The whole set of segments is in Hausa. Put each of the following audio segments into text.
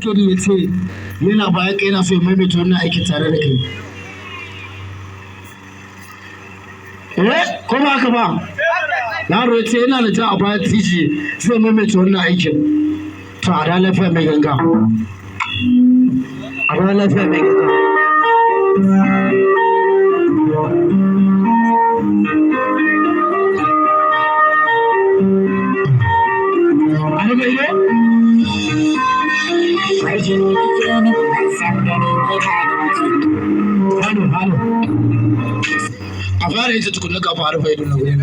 SKD ya ce yana bayan kai, yana so ya maimaita wannan aikin tare da kai. Eh, ko ba haka ba? Yaro ya ce yana da ja a bayan titi zai maimaita wannan aikin. To, a da lafiya, mai ganga. A da lafiya, mai ganga. A rufe ido? Kwarjini kike min, ban san ganin idanunki. Halo, halo. A fara yin ta tukunna kafin a rufe ido na gurin.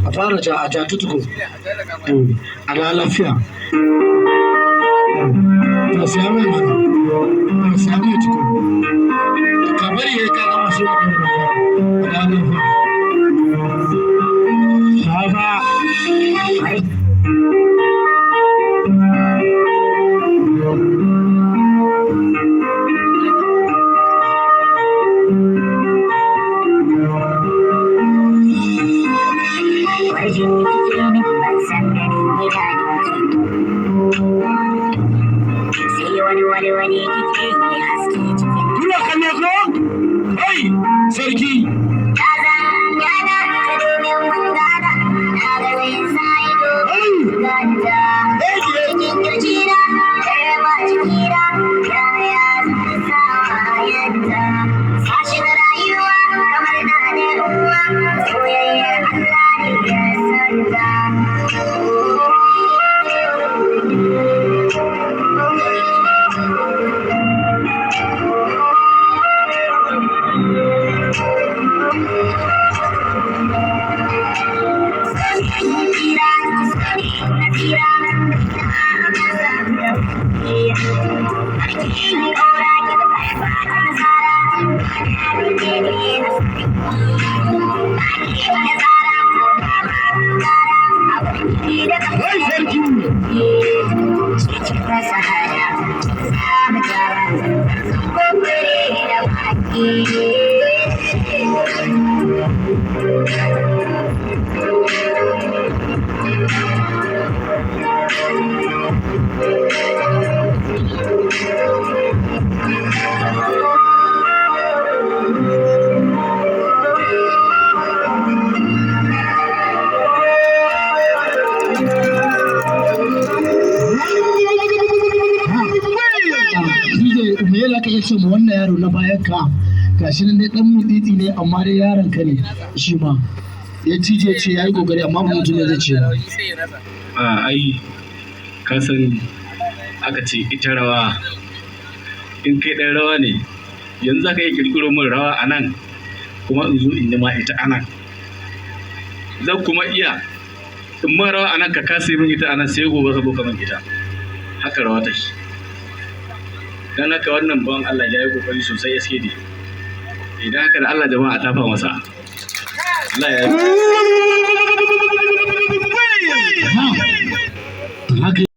A fara ja, a ja ta tukun. A da lafiya. To, siya mai mana. To, siya mai tukun. Ka bari ya ka gama sai ka ɗora ganga. A da lafiya. Baba. Kwarjini kike min, ban san ganin idanunki. Sai wani wani wani kike yi, haske cikin Kuna kallo ko? Hey, sarki. Kaza yana ta domin mun gana, na ga zai sa ido Hey! ganta. Hey! Cikin kirjina, kai ma jikina, yaya zan sa yadda. Sashin rayuwa kamar na da ruwa, soyayyar Allah ne ya santa. Tsira, na tsira, ƙaura ki da nasara, Hey, sarki. DJ, me ya ka iya ce ma wannan yaro na bayan ka? Gashi nan dai dan mutsitsi ne, amma dai yaron ka ne shi ma. Ya cije ce ya yi kokari, amma ba mutum ne zai ce ba. A ai ka san aka ce ita rawa, in kai ɗan rawa ne, yanzu za ka iya ƙirƙiro min rawa a nan, kuma in zo in yi ma ita a nan. Zan kuma iya in ma rawa a nan, ka kasa yi min ita a nan, sai gobe ka zo ka min ita. Haka rawa take. Dan haka wannan bawan Allah ya yi kokari sosai, SKD. Idan haka da Allah, jama'a, a tafa masa. Allah ya yi. Haka.